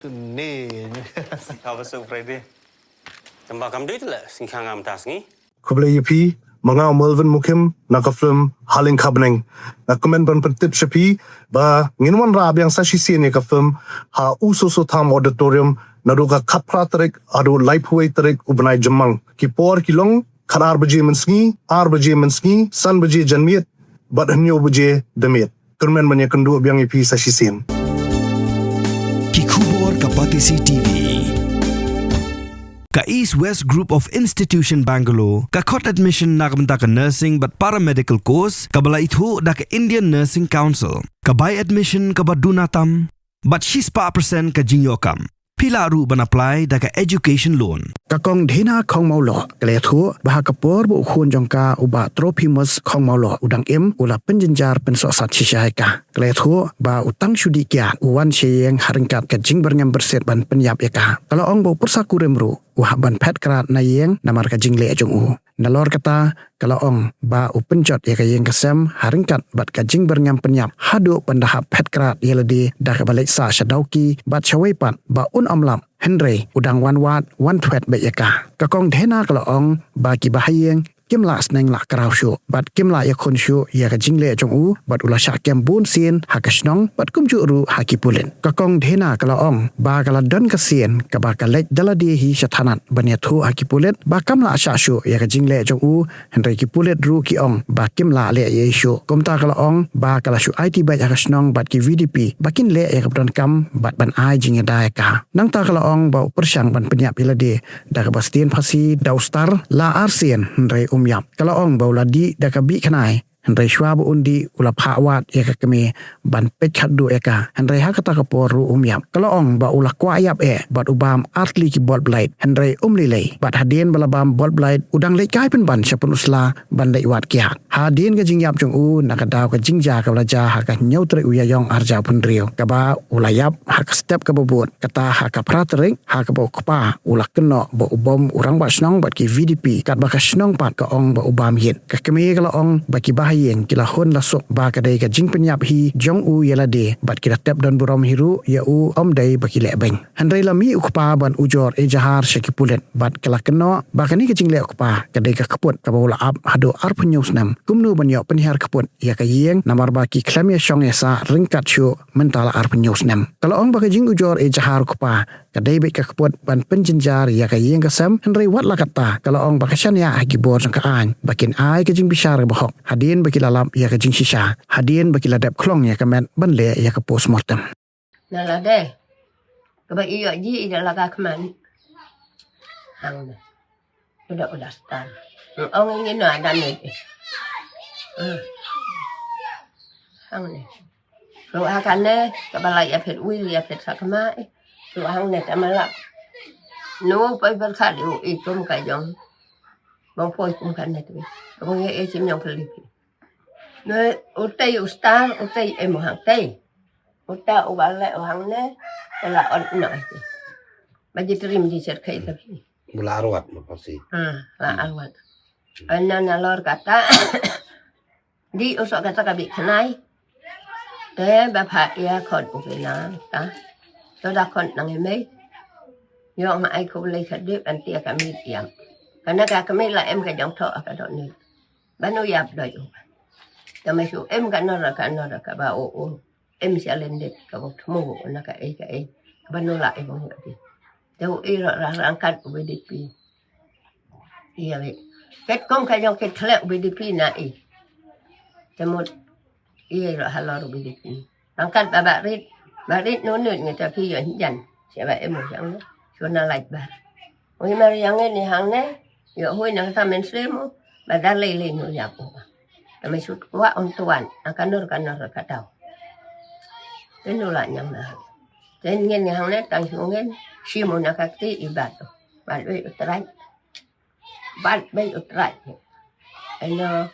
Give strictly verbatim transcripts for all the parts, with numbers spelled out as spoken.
Ni. Sngikha ba suk Friday. Tang ba kam dei te la sngikha ngam ta sngi. Khublei ïa phi, ma nga u Melvin Mukim, na ka film Haleng Khabneng. Nga kmen ban pyntip sha phi ba ngin wanrah biang sa shisien ïa ka film ha U Soso Tham Auditorium naduh ka khatphra tarik haduh laiphew wei tarik u bnai Jymmang. Ki por ki long khatar baje mynsngi, ar baje mynsngi, san baje janmiet bad hynñiew baje da miet. Kyrmen ban ïakynduh biang ïa phi sa shisien. Ki khubor ka Batesi T V. Ka East West Group of Institution Bangalore ka khot admission na ka bynta ka nursing bad paramedical course kaba la ithuh da ka Indian Nursing Council. Ka bai admission kaba duna tam bad shispah percent ka jingïoh kam. Phi lah ruh ban apply da ka education loan. Ka Kong Dhina Khongmawloh ka la ïathuh ba ha ka por ba u khun jong ka u Bah Trophimus Khongmawloh u dang im, u la pynjynjar pynsohsat shisha ïa ka. Ka la ïathuh ba u tang shu dih kiad u wan sha ïing ha ryngkat ka jingbyrngem byrsiet ban pynïap ïa ka. Ka la ong ba u pyrsa kurim ruh u hap ban phet krad na ïing namar ka jingleh jong u. Nalor kata, ka la ong ba u pynjot ïa ka ïing ka sem ha ryngkat bad ka jingbyrngem pynïap haduh ban da hap phet krad ïa lade da kaba leit sah sha Dawki bad sha wei pat ba un ym lap, hynrei u dang wan wad wan thwet beit ïa ka. Ka Kong Dhina ka la ong ba ki bahaïing kim lah sneng lah kraw shuh bad kim lah ïakhun shuh ïa ka jingleh jong u bad u la shah kem bun sien ha ka shnong bad kumjuh ruh ha ki pulit. Ka Kong Dhina ka la ong ba ka la don ka sien kaba ka leit da lade hi sha thanat ban ïathuh ha ki pulit ba kam lah shah shuh ïa ka jingleh jong u, hynrei ki pulit ruh ki ong ba kim lah leh ei ei shuh. Kumta ka la ong ba ka la shu aiti beit ha ka shnong bad ki V D P ba kin leh ïa kaba donkam bad ban ai jingïada ïa ka. Nangta ka la ong ba u pyrshang ban pynïap ïa lade da kaba sdien phasi da u star la arsien hynrei um ïap. Ka la ong ba u la dih da ka bih khnai, hynrei shuwa ba un dih u la phah wad ïa ka kmie ban peit khatduh ïa ka, hynrei ha kata ka por ruh um ïap. Ka la ong ba u la kwah ïap eh bad u bam artylli ki bol blait, hynrei um lei lei. Bad hadien ba la bam bol blait u dang leit kai pynban sha pun u sla ban leit wad kiad. Hadien ka jingïap jong u na ka daw ka jingjia kaba la jia ha ka hynñiew tarik u Ïaïong arhajar arphew hynriew, kaba u la ïap ha ka step kaba bud, kata ha ka phra tarik, ha kaba u kpa u la kynnoh ba u bom u rangbah shnong bad ki V D P, katba ka shnong pat ka ong ba u bam ïit. Ka kmie ka la ong ba ki bahaïing ki la hun la suk ba ka dei ka jingpynïap hi jong u ïa lade bad ki la tep don burom hi ruh ïa u, ym dei ba ki leh beiñ. Hynrei la mih u kpa ban ujor ejahar sha ki pulit bad ka la kynnoh ba kane ka jingleh u kpa ka dei ka kput kaba u la ap haduh arphew hynñiew snem, kumno ban ïoh pynhiar kput ïa ka ïing namar ba ki khlem ïashong ïasah ryngkat shuh mynta la arphew hynñiew snem. Ka la ong ba ka jingujor ejahar u kpa ka dei beit ka kput ban pynjynjar ïa ka ïing ka sem, hynrei wat la katta ka la ong ba ka shaniah ha ki bor jong ka aiñ ba kin ai ka jingbishar kaba hok hadien ba ki la lap ïa ka jingshisha, hadien ba ki la dep khlong ïa ka met ban leh ïa ka postmortem. Na lade kaba i ïoh ji i da la ka khman. Hangne. Uda uda stan. Ong ngi na da ne. Hangne. Ruh ha kane kaba la ïa phet wil ïa phet sa kma. Ruh hangne ta malak. Nu poi berkat u i kum ka jong. Bang poi kum kane tu. Bang ïa i chim jong pelipi. Ne, utei u star, utei em u hangtei. Uta u ba leh u hangne, te la ot noh ïa ki. Ba ji trim ji shet kai tapi. Mula arwat ma pasi. Ha, la arwat. Ana nalor kata. Di u sok kata ka bikhnai. Te ba pha ïa khot u kina ta. To da khot nang i mei. Ïoh nga ai khublei khadip anti ïa ka mit ïam. Kana ka kmie la em ka jong tho ka dok ni. Ba nu ïap doi u. Ka ma shu em ka nor ka nor ka ba u u. Em sha lendit ka ba thmu u na ka ei ka ei. Ba nu la ei ba ngi di. Te u i ro ra rangkat u B D P. Ïa we. Ket kong ka jong ket khlek u B D P na i. Te mut i ro halor u B D P. Rangkat ba ba rit. Ba rit nu nu ngi ta phi yo jan. Sia ba em u jang. Shu na lait ba. Ui mar yang ngi ni hangne. Yo hui nang ta men slim u. Ba da lei lei nu ïap u. Kami sut kwah un tuan, a kanur kanur ka tau. Te nu la nyang na. Te ngin ngi hangne tang shu ngin, shi mu na ka kti i bat. Bat wei u trai. Bat wei u trai. Eno,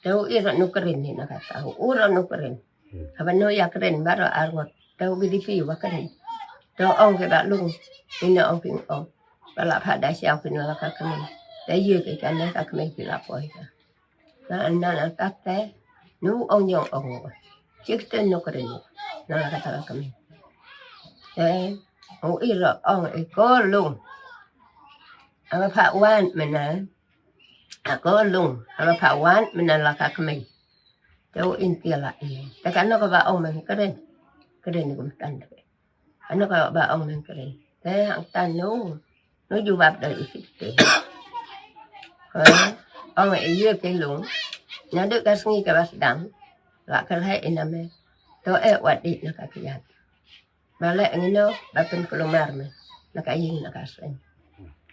te u i ro nu krin ni na ka tau. U ro nu krin. Haba nu ïa kren ba ro arngot. Te u B D P wa kren. Te ong ke ba lung. Ina ong ping ong. Ba la pha da siaw pin la ka kren. Te ye ke kan ka kren pi la poi ka. Na na na ta te. Nu ong yong ong. Chik te nu kren. Na la ka ta ka kren. Te U i ro ong i ko lung. Aba pha wan mynne. A ko lung. Aba pha wan mynne la ka kmei. Te u in tia la i. Te kano kaba ong men kren. Kren ni kumtan te. Kano kaba ong men kren. Te hangta no. No jubab da i sik te. Ong i ye ke lung. Naduh ka sngi kaba sdang. La ka leh ina me. To e wat di na ka kiat. Ba leh ngino ba pynkulmar me. Na ka ïing na ka seng.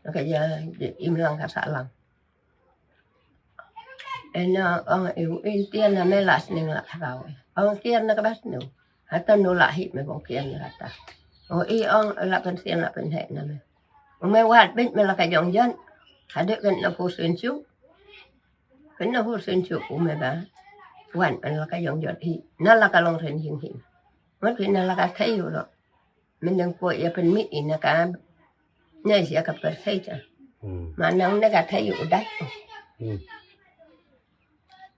Na ka ja imlang ka sahlang. Ena ong i u in tian na me la sning la khraw. Ong tian na ka ba snu. Hata nu la hi me bong tian na kata. O i ong la pyntian la pynhek na me. U me wat bit me la ka jong jan. Haduh kan na pu sin chu. Kan na pu sin chu u me ba. Wan an la ka jong jan hi. Na la ka long ren jing hi. Ngat phi na la ka thei u lo. Mendeng po ya pen mi ina ka. Ne sia ka per thei cha. Hmm. Manang ne ka thei u dai. Hmm.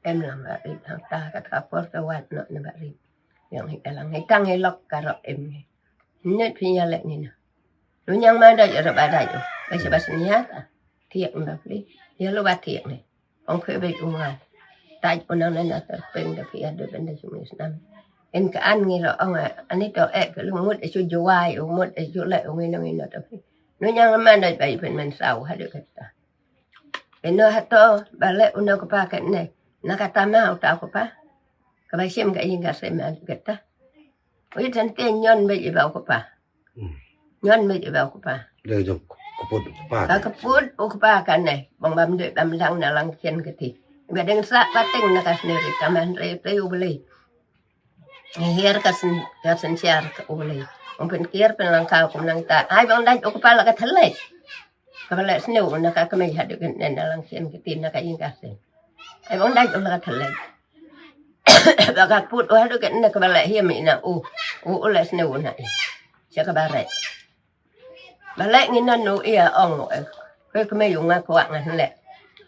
Em lang ba ri hang ta ka ka por ka wat no ne ba ri. Yang hi ka lang hi tang hi lok ka ro em ni. Net phi ya lek ni na. Lu nyang ma dai ro ba dai. Ba sia ba senia ta. Tiak mba pli. Ya lu ba tiak ni. Ong khoi beit u ngan. Tait u nang nana ter peng da phi adu benda sumi snam. En ka an ngi ro ong a, ani to ek lu mut e su juwai u mut e su le u ngino ngino to phi. Nu nyang man dai bai pen men sau hadu kata. Eno hato bale u no kapa ka ne. Na kata ma u tau kapa. Kaba sim ka ing ka sim adu kata. U i tan te nyon beit i ba u kapa. Hmm. Nyon me iba u kpa. Le jong kput u kpa. Ka kput u kpa ka ne. Bang bam dei bam dang na lang kien kti. Iba deng sa pateng na ka sendiri taman re te u beli. Hiar ka sen ka sen siar ka u beli. Ong pen kiar pen lang kau kum nang ta. Ai bang dai u kpa la ka thelek. Ka bala sne u na ka kemai hadu ken na lang kien kti na ka ing ka sen. Ai bang dai u la ka thelek. Ba ka put u hadu ken na ka bala hiam ina u. U u la sne u na i. Sia ka bare. Bale ngi nan nu ia ong u e. Ke kemai u nga kwak ngan le.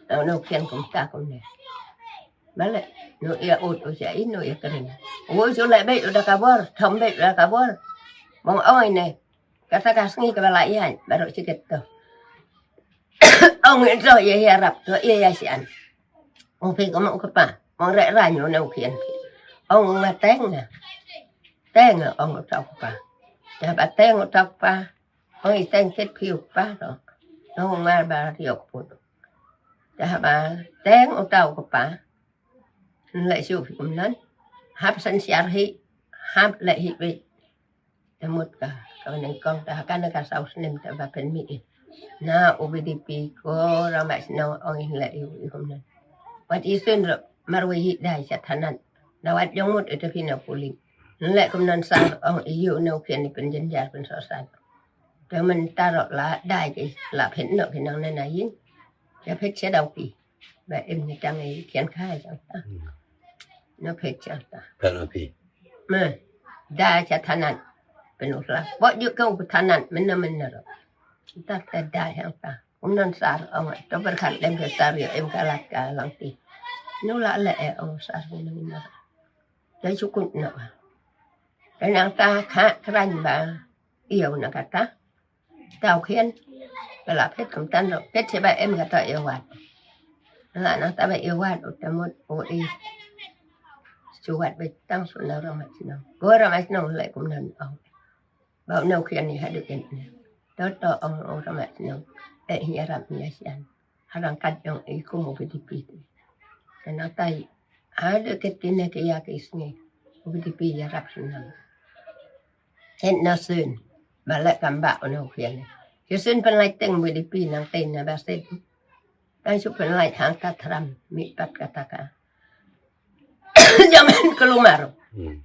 Nau nau kian kum ta kum ne. Bale nu ia ut u sia i nu ia kering. U su le beit u da ka bor, thom beit u da ka bor. Mong ong i ne. Kata ka sngi ka bala ia baru sikit tu. Ong i tu ia ia rap tu ia ia sian. Ong phi ko mong kpa, ong re ra nyu nau kian. Ong ma teng na. Teng ong u tau kpa. Dah ba teng u tau kpa. Ong i teng kit phi u kpa ro. Ong ma ba riok pun. Dah ba teng u tau kpa. Le su phi kum nan. Hap san siar hi. Hap le hi pi. Te mut ka ka neng kong ta ka na ka sau snem ta ba pen mi i. Na u B D P ko rama sno ong i le i u i kum nan. Wat i sun ro marwei hi dai sa thanan. Na wat jong mut i te phi na puling. Le kum nan sa ong i u no kian i pen jenjar pen so sa. Te men ta ro la dai ki la phen no ki nang na na yin. Ya phet sa dau ki. Ba em ni tang i kian khai sa ta. Hmm. No phet sa ta. Phet no phi. Me da cha thanan. Pen u la. Bo ju ka u thanan men na men na ro. Ta ta da yang ta. Um nan sar ong to ber khat lem ke sar yo em ka lat ka lang ti. Nu la le e ong sar ni na. Dai sukut na ba. Ka nang ta kha kran ba. Iyo na kata. Tau khian. Ka la phet kam tan ro. Phet se ba em kata iyo wat. La nang ta ba iyo wat u ta mut u i. Su wat ba tang su na ro ma sino. Go ro ma sino le kum nan ong. Ba u nau khian ni hadu ken ni. To to ong ong ro ma sino. E hi arap ni asian. Harang kat jong i kum u B D P. Ka nang tai. Hadu ket kine ke ya ke sngi. U B D P ya rap sunam. Ket na sun. Ba le kam ba u nau khian ni. Ke sun pen lai teng u B D P nang teng na ba set. Tang su pen lai hang ta thram mi pat kata ka. Jaman kelumar. Hmm.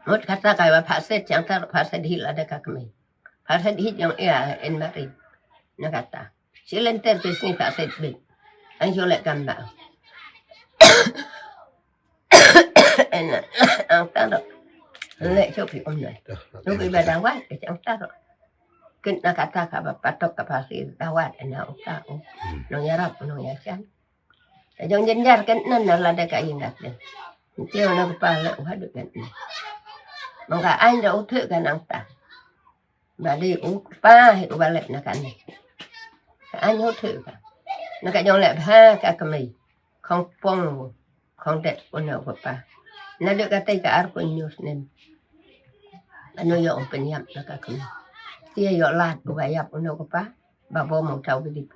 Mut kata ka ba phaset yang ta phaset hil ada ka kemai. Phaset hit yang ia en mari. Na kata. Silenter ke sini phaset bit. Ang su le kam ba. Ena ang taro. Le chopi umna. Chopi ba dawat ke ang taro. Ken na kata ka ba patok ka pasi dawat ena uta u. Hmm. Nong yarap nong yasan. Ka jong jenjar ken nan na lada ka ingat ken. Ntio na kepala u hadu ken. Mangka ain da u thek kan ang ta. Ba dei u kpa hi uba leh na kane. Ka aiñ hut hi ka. Na ka jong leh bha ka kmie. Khong pong u. Khong det une u kpa. Na dei ka tei ka ar ko nyu snem. Ano ïoh u pynïap na ka kmie. Te ïoh lad uba ïap une u kpa. Ba bom uta u VDP.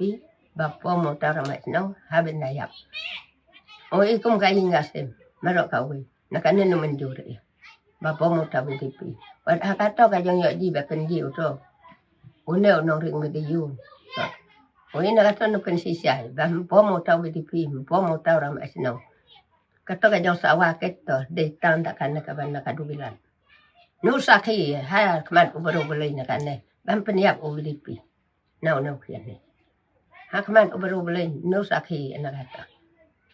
Ba bom uta u rangbah shnong. Haba na ïap. O i kum ka ïing ka sem. Marok ka wei. Na kane no mynjur ïa. Ba bom uta u VDP. Wat ha kato ka jong ïoh ji ba pynji uto. Une u nongring VDU. O i na kato no pynshisha. Ba bom uta u VDP. Bom uta u rangbah shnong. Kato ka jong sawa kato. Dei tang da kane kaba na ka dubilan. Nu sakhi ha khmat u baru belai na kane. Ba pynïap u VDP. Nau nau khian ni. Ha khmat u baru belai nu sakhi na kata.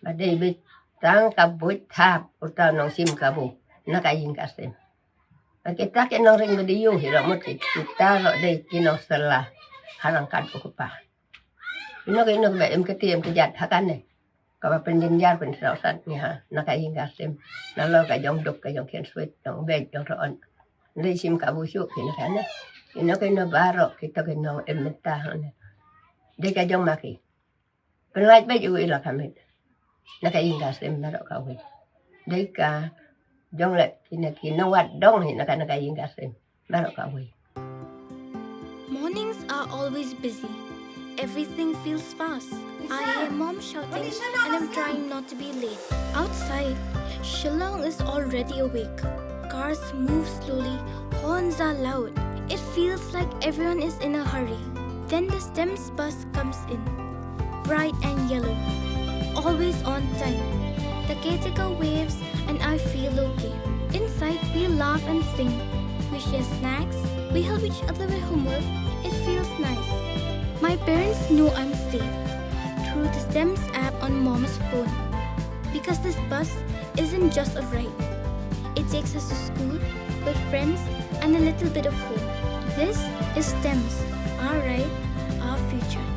Ba dei bit tang ka buit thap uta nongsim kabu na ka ïing ka sem. Ba kita ki nongring VDU hi ra mut ki kita ro dei ki nongselah. Harang kat u kpa. Ino ka ino ba em kati em kejat ha kane. Kaba pynjynjar pynsraw sat ni ha na ka ïing ka sem. Na lo ka jong duk ka jong khian swit jong bej jong roon. Lei sim kabu shu ki na kane. Ino ka ino barok kita ki nong em mynta ha ne. Dei ka jong maki. Pynlait bej u ila kamit. Na ka ïing ka sem barok ka wei. Dei ka jong leh kine kine wat dong hi na ka na ka ïing ka sem. Barok ka wei. Mornings are always busy. Everything feels fast. I hear mom shouting and I'm trying not to be late. Outside, Shillong is already awake. Cars move slowly, horns are loud. It feels like everyone is in a hurry. Then the STEMS bus comes in, bright and yellow, always on time. The caretaker waves and I feel okay. Inside, we laugh and sing. We share snacks. We help each other with homework. It feels nice. My parents know I'm safe through the STEMS app on mom's phone. Because this bus isn't just a ride. It takes us to school, with friends, and a little bit of home. This is STEMS, our ride, our future.